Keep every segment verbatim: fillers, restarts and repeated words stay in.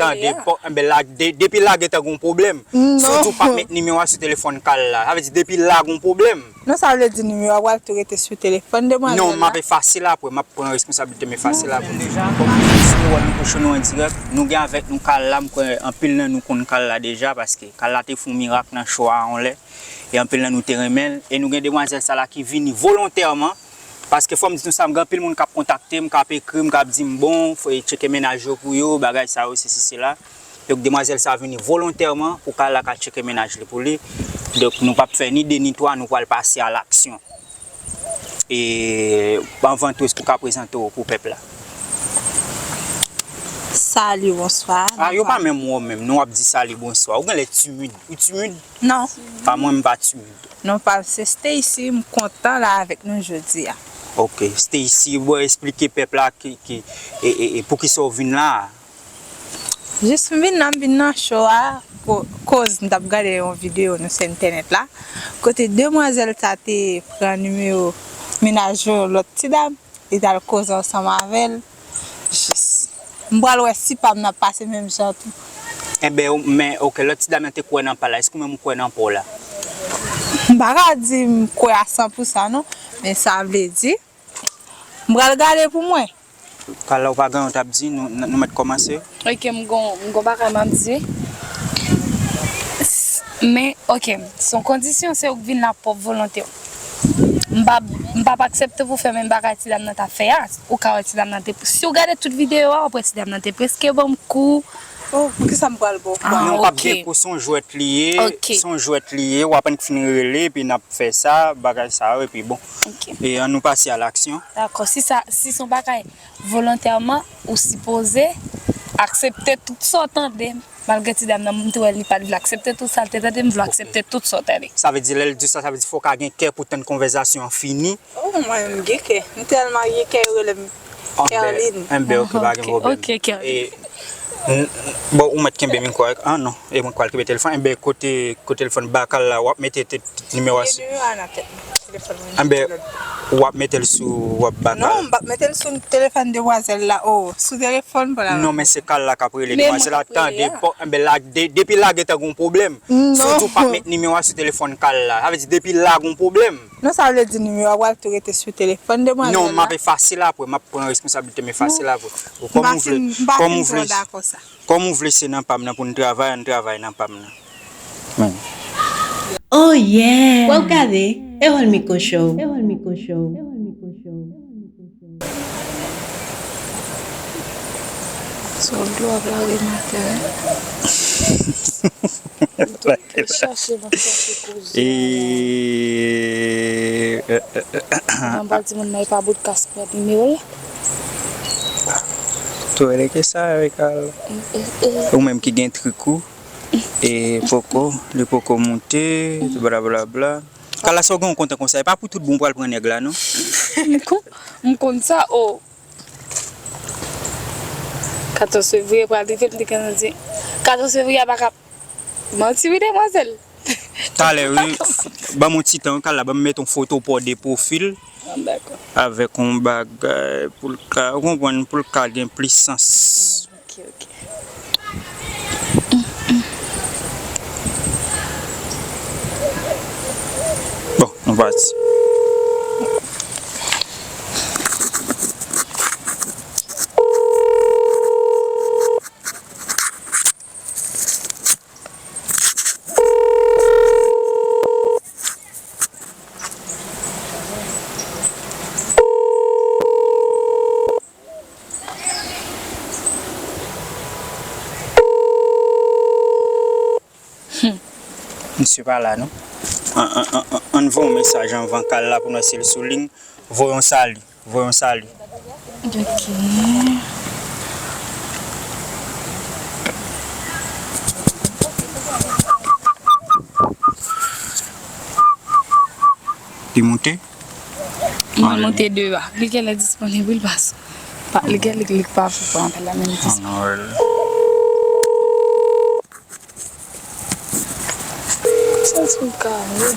tande, enben la, depi la gentan gon pwoblèm. Si w di w p ap met nimewo a sou telefòn Carl la, sa vle di depi la gon pwoblèm. Non, sa vle di nimewo a pral tou rete sou telefòn demwazèl la. Non, m ap efase l apre, m ap pran responsablite m efase l apre. Deja, kòm nou sou Wòl Miko Show, nou an dirèk, nou gen avèk nou Carl la, m kwè anpil nan nou konn Carl la deja, paske Carl la te fè yon mirak nan show a yon lè, e anpil nan nou te renmen l, e nou gen demwazèl sa la ki vini volontèman, paske fò m di nou sa, m gen anpil moun k ap kontakte m, k ap ekri m, k ap di m, bon, fò tcheke mennaj yo pou yo, bagay sa yo, sesi, sela. Donk, demwazèl sa vini volontèman pou Carl la ka tcheke mennaj li pou li. Donk, nou p ap fè ni de ni twa, nou pral pase a laksyon. E anvan tou, èske w ka prezante w pou pèp la? Salut, bonsoir. Ah, yo pa menm wè w menm, non, w ap di salut, bonsoir. Ou genlè timid. Ou timid? Non. Pa mwen, m pa timid. Non, pa, se Stacy, m kontan la avèk nou jodi a. Ok, Stacy, bon, esplike pèp la ki, ki, e, e, e poukisa w vin la a? Jis m vin nan, m vin nan show a, ko-, koz m t ap gade yon videyo nou sou entènèt la, kote demwazèl sa te pran nimewo mennaj yon lòt ti dam, li t al koze ansanm avè l. Jis. M pral wè si pa m nan pase menm jan tou. Enben, men, ok, lòt ti dam nan te kwè nan pa l la, èske ou menm ou kwè nan pa w la? M pa ka di m kwè a san pou san non, men sa vle di, m pral gade pou mwen. Carl la, ou pa gen yon t ap di, nou, nou mèt kòmanse? Ok, m gon, m gon bagay m ap di. S-, men, ok, se yon kondisyon, se ou k vin la pwòp volonte w. M p ap, m p ap aksepte pou fè menm bagay ti dam nan t ap fè a. Ou ka wè ti dam nan te, si w gade tout videyo a, w ap wè ti dam nan te prèske ban m kou. Oh, poukisa m pral ba w kou? Ah, non, w p ap gen kou, se yon jwèt li ye, se yon jwèt li ye, w aprann k fin rele, epi n ap fè sa, bagay sa yo, epi bon. Ok. E ann nou pase a laksyon. Dakò, si sa, si se yon bagay volontèman, ou sipoze aksepte tout sa w tande. Malgre ti dam nan, m te wè li pa t vle aksepte tout sa l te tande, m vle aksepte tout sa w tande. Sa vle di, lè l di sa, sa vle di fò w ka gen kè pou tann konvèsasyon an fini. Oh, mwen, m gen kè. M tèlman gen kè, yo rele m Kerline. Enben, ok, pa gen pwoblèm. Ok, Kerline. E, n-, n-, bon, ou mèt kenbe mikwo a, ah, non, e mwen k pral kenbe telefòn. Enben, kote, kote telefòn ba Carl la, w ap mete te-, nimewo a sou. Gen nimewo a nan tèt mwen. Telefòn mwen. Enben, w ap mete l sou, w ap ba Carl. Non, m p ap mete l sou telefòn demwazèl la. Oh, sou telefòn pa la. Non, men se Carl la k ap rele. Demwazèl la tande, enben la, de-, depi la gentan gon pwoblèm. Si w di w p ap met nimewo a sou telefòn Carl la, sa vle di depi la gon pwoblèm. Non, sa vle di nimewo a pral tou rete sou telefòn demwazèl la. Non, m ap efase l apre, m ap pran responsablite m efase l apre. Kòm ou vle, kòm ou vle. Kòm ou vle, se nan pa m nan pou n travay, ann travay nan pa m nan. Men. Oh yeah! W ap gade Erol Miko Show. Erol Miko Show. Sòl dlo ap lage nan tè. Chache, m ap chache koze. E, e, e, e. Nan ba timoun nan, e pa bout kas pran nimewo l. Tou rele ke sa, Carl. Ou menm ki gen trik ou, e poko, li poko moute, blablabla. Carl, sa w gen w kontan konsa, e pa pou tout bon w pral pran nèg la, non? M kon-, m konn sa, o. Katòz fevriye pral rive, m te gentan di, katòz fevriye a pa ka manti wi, demwazèl. Talè, wi. Ban m yon ti tan, Carl la, ban m met yon foto pa w de pwofil. Ah, dakò. Avèk yon bagay pou l ka, ou konprann, pou l ka gen plis sans. Ok, ok. Bon, nou pati. Misye pa la, non. An, an, an, an, ann voye yon mesaj anvan Carl la pou n wè si l sou liy. Voye yon sali. Voye yon sali. Ok. Li moute? Mwen monte de a. Li genlè disponib, wi, l pa sou. Pa, li genlè, li, li pa pou pran apèl la, men li disponib. Sa sou kare.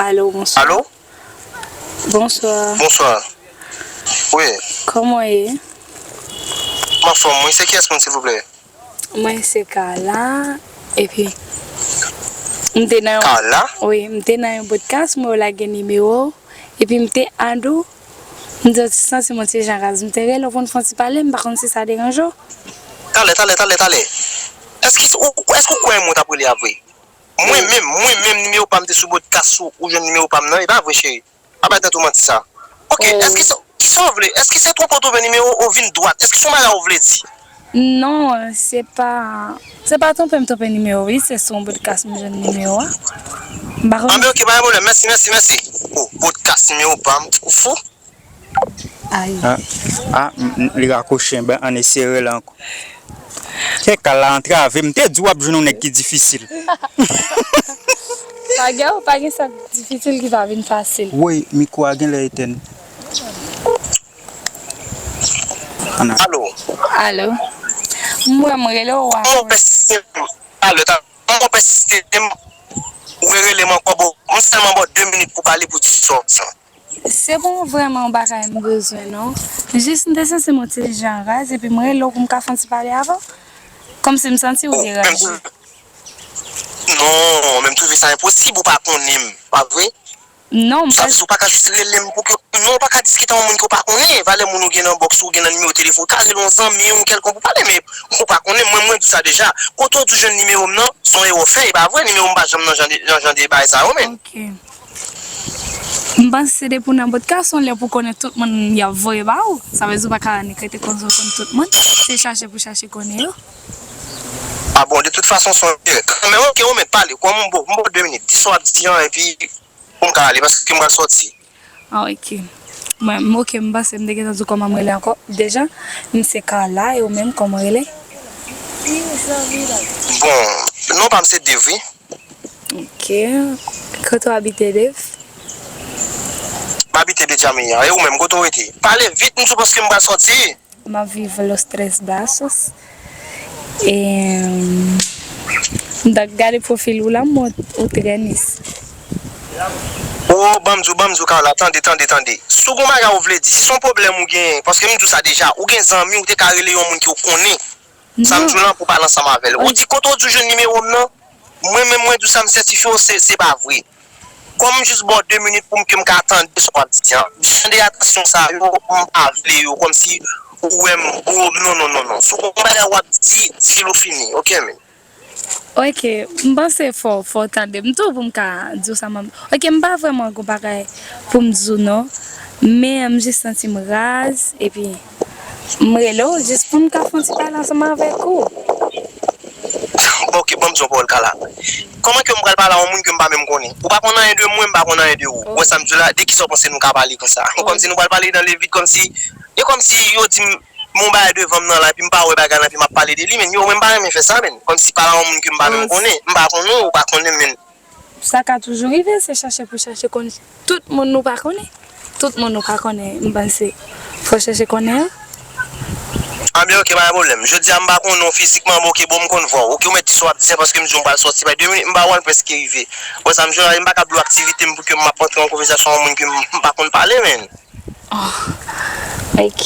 Alo, bonswa. Alo? Bonswa. Bonswa. Wi. Kòman w ye? M anfòm, wi. Se kiyès moun, silvouplè? Mwen se Carla, epi m te nan yon Carla? Wi, m te nan yon podcast, mwen yo lage nimewo w, epi m te add ou, m te santi m yon ti jan raz, m te rele w pou n fè yon ti pale, m pa konn si sa deranje w. Talè, talè, talè, talè. Èske ou, èske ou kwè mwen t ap rele a vre? Mwen menm, mwen menm, nimewo pa m te sou podcast ou, ou jwenn nimewo pa m nan, e pa vre, cheri. Pa bay tèt ou manti sa. Ok, èske se, kisa w vle? Èske se twonpe w twonpe nimewo ou vin dwat? Èske se yon bagay ou vle di? Non, se pa, se pa twonpe m twonpe nimewo, wi, se sou yon podcast m jwenn nimewo a. M pa konn. Anben, ok, pa gen pwoblèm. Mèsi, mèsi, mèsi. Oh, podcast nimewo pa m, ou fou? Ay. Ah, ah, m- m- li rakwoche, ben, ann eseye rele ankò. Kè Carla antrave, m te di w ap jwenn yon nèg ki difisil. Pa gen, pa gen sa k difisil ki pa vin fasil. Woy, mikwo a genlè etèn. Ann a- Alo. Alo. M wè m rele w a. Kòman w pèsiste m? Alo, ta- kòman w pèsiste m? Ou rerele m ankò, bon, m sèlman ba w de minit pou pale pou di sa w ap di an. Se pa vrèman yon bagay m bezwen, non. Jis m te santi m yon ti jan raz, epi m rele w pou m ka fè yon ti pale avè w. Kòmsi m santi w deranje. Non, men m twouve sa enposib, ou pa konnen m, pa vre? Non, m pa. Sa vle di ou pa ka jis rele m pou ke, non, ou pa ka diskite ak yon moun ke w pa konnen. Valè moun ou gen nan box ou, ou gen nan nimewo telefòn, ou ka rele yon zanmi w kèlkonk pou pale, men ou pa konnen m, mwen, mwen di w sa deja. Kote w di w jwenn nimewo m nan, se yon erè w fè, e pa vre, nimewo m pa janm nan jan de, nan jan de bagay sa yo, men. Ok. M panse depi w nan podcast, se yon lè pou konnen tout moun y ap voye ba ou. Sa vle di ou pa ka annik rete konsa w konn tout moun. Se chache pou chache konnen yo. Ah bon, de tout fason, se yon erè. Kanmenm, ok, ou mèt pale. Kòm m bo, m bo de minit. Di sa w ap di an, epi pou m ka ale, paske m pral sòti. Ah, ok. Mwen, m, ok, m panse m te gentan di w kòman m rele ankò. Deja, m se Carla, e ou menm, kòman w rele? Bon, non pa m se Dave, wi. Ok. Kote w abite, Dave? M abite Benjamin an. E ou menm, kote w rete? Pale vit, m di w paske m pral sòti. M ap viv Los Tres Brazos. E, m t ap gade pwofil ou la, m wè ou trè nis. Oh, ban m di w, ban m di w, Carla, tande, tande, tande. Si w gon bagay ou vle di, si se yon pwoblèm ou genyen, paske m di w sa deja, ou gen zanmi, ou te ka rele yon moun ke w konnen. Sa m di w lan pou pale ansanm avè l. Ou di kote w di w jwenn nimewo m nan? Mwen menm, mwen di w sa, m sètifye w, se, se pa vre. Kòm m jis ba w de minit pou m, ke m ka tande sa w ap di an. Jan de atansyon sa yo, m pa vle yo. Kòmsi ou wè m, oh, non, non, non, non. Si w gon bagay w ap di, di l ou fini. Ok, men. Ok, m panse fò, fò w tande m tou pou m ka di w sa m ap. Ok, m pa vrèman gon bagay pou m di w non. Men m jis santi m raz, epi m rele w jis pou m ka fè yon ti pale ansanm avèk ou. Bon, ok, ban m di yon pawòl, Carla. Kòman ke m pral pale a yon moun ke m pa menm konnen? Ou pa konn anyen de mwen, m pa konn anyen de ou. Ou wè sa m di w la? De kisa w panse nou ka pale konsa? Kòmsi nou pral pale nan le vid, kòmsi, e kòmsi yo di m, men yon bagay devan m nan la, epi m pa wè bagay lan, epi m ap pale de li, men yo, mwen m pa renmen fè sa, men. Kòmsi pale a yon moun ke m pa menm konnen, m pa konnen w, ou pa konnen m, men. Sa ka toujou rive, se chache pou chache konn tout moun nou pa konnen. Tout moun nou pa konnen, m panse, fò chache konnen an. Anben, ok, pa gen pwoblèm. Jodi a, m pa konnen w fizikman, men ok, bon, m konn vwa w. Ok, ou mèt di sa w ap di an, paske m di w m pral sòti, bay de minit, m pa wè l prèske rive. Bon, sa m jwenn la, m pa ka bloke aktivite m pou ke m ap antre an konvèsasyon ak yon moun ke m, m pa konn pale, men. Oh, ok.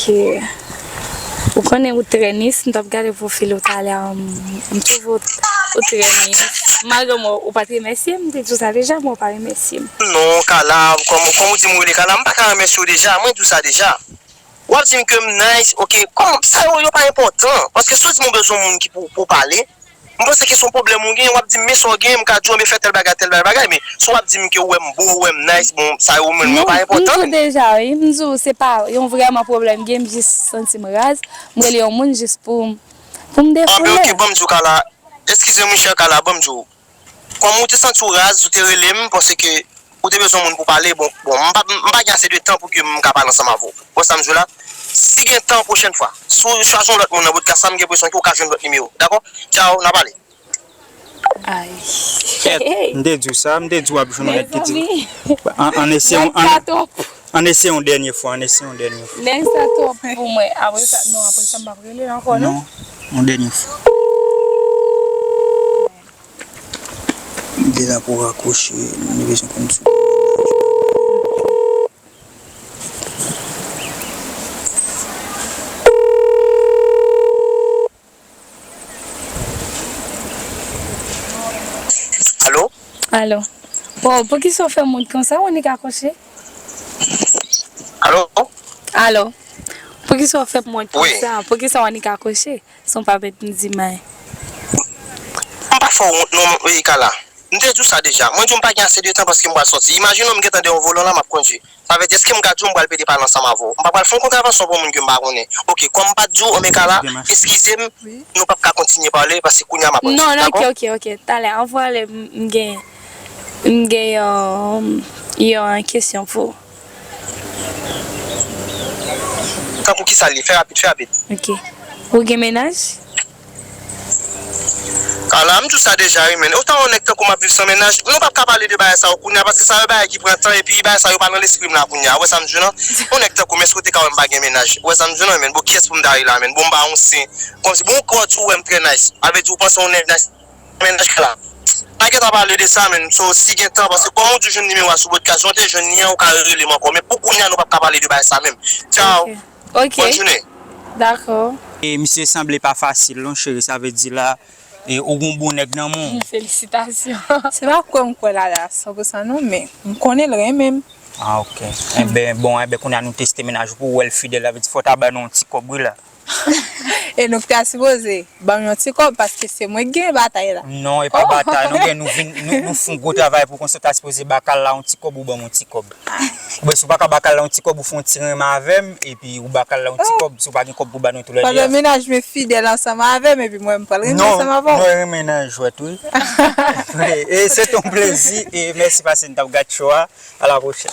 Ou konnen ou trè nis, m t ap gade pwofil ou talè a, m, m twouve ou, ou trè nis. Malgre mwen, ou pa t remèsye m, m te di w sa deja, men ou pa remèsye m. Non, Carla, kòm, kòm ou di m ou rele Carla, m pa ka remèsye w deja, mwen di w sa deja. W ap di m ke m nice, ok, kòm sa yo, yo pa enpòtan. Paske si w di m ou bezwen yon moun ki pou, pou pale, m panse ke se yon pwoblèm ou gen, w ap di m, men sa w gen, m ka di w, men fè tèl bagay, tèl bagay, bagay, men si w ap di m ke w wè m bo, w wè m nice, bon, sa yo menm, yo pa enpòtan. Non, m di w deja, wi, m di w, se pa yon vrèman pwoblèm gen, m jis santi m raz, m rele yon moun jis pou, pou m defoule. Anben, ok, ban m di w, Carla, eskize m, wi, chè Carla, ban m di w, kòm ou te santi w raz, ou te rele m, paske ou te bezwen moun pou pale, bon, bon, m pa, m pa gen ase de tan pou ke m ka pale ansanm avè w. Bon, sa m di w la, si gen tan pwochèn fwa, si w chwazi yon lòt moun nan podcast la, m gen enpresyon ke w ka jwenn lòt nimewo. Dakò? Tchao, n a pale. Ay. Kèt, m te di w sa, m te di w ap jwenn yon nèg ki di. Mezanmi. An, an eseye, nèg sa twòp. An eseye yon dènye fwa, an eseye yon dènye fwa. Nèg sa twòp pou mwen. Apre sa, non, apre sa, m p ap rele l ankò, non. Non, yon dènye fwa. Li la pou rakwoche, li bezwen konn sou. Alo. Oh, poukisa w fè m wont konsa, w annik akwoche? Alo? Alo. Poukisa w fè m wont Wi. Konsa? Poukisa w annik akwoche? San w pa mèt m di may. M pa fè w wont non, Ericala. M te di w sa deja. Mwen di w m pa gen ase de tan paske m pral sòti. Imajine w m gentan de yon volan la, m ap kondui. Sa vle di, èske m ka di w m pral pede pale ansanm avè w? M pa pral fè yon kontravasyon pou yon moun ke m pa konnen. Oke, kòm m pa t di w, Ericala, eskize m, nou p ap ka kontinye pale paske kounye a m ap annik, Non, non, ok, dakò? Ok, ok. Talè, anvan w ale, m m gen, m gen yon, yon kesyon pou ou. Tankou kisa li? Fè rapid, fè rapid. Ok. Ou gen mennaj? Ala, m di w sa deja, wi, men. Otan yon nèg tankou m ap viv san mennaj, nou p ap ka pale de bagay sa yo kounye a, paske sa yo bagay ki pran tan, epi bagay sa yo pa nan lespri m la kounye a. Ou wè sa m di w, non? Yon nèg tankou m, èske w te ka wè m pa gen mennaj? Ou wè sa m di w, non, men? Bon, kiyès pou m ta rele la, men? Bon, m pa yon sen. Kòmsi, bon, ou di w wè m trè nice. Sa vle di, ou panse yon nèg nice, mennaj la. Pa gentan pale de sa, men. So, si gen tan, paske kòm ou di w jwenn nimewo a sou podcast, jan w te jwenn li an, ou ka rele m ankò. Men pou kounye a, nou p ap ka pale de bagay sa menm. Tchao. Ok. Bòn jounen. Dakò. E misye sanble pa fasil non cheri, sa vle di la e, ou gon bon nèg nan men w. Felisitasyon. Se pa kwè m kwè Lala san pou san non, men m konnen l renmen m. Ah, ok. Enben, bon, enben, kounye a nou teste mennaj ou pou w wè l fidèl, sa vle di fò w ta ban nou yon ti kòb, wi la. E nou ta sipoze ban m yon ti kòb, paske se mwen ki gen batay la. Non, e pa batay, non, gen nou vin, nou, nou fè yon gwo travay pou konsa, w ta sipoze ba kal la yon ti kòb, ou ban m yon ti kòb. Oubyen si w pa ka ba kal la yon ti kòb, ou fè yon ti renmen avè m, epi ou ba kal la yon ti kòb, si w pa gen kòb pou ba nou toulède Pandan a. mennaj mwen fidèl ansanm avè m, epi mwen m pral renmen Non, ansanm avè w. Non, renmen nan jwèt, wi. E se te yon plezi, e mèsi paske n t ap gad show a. À la prochaine.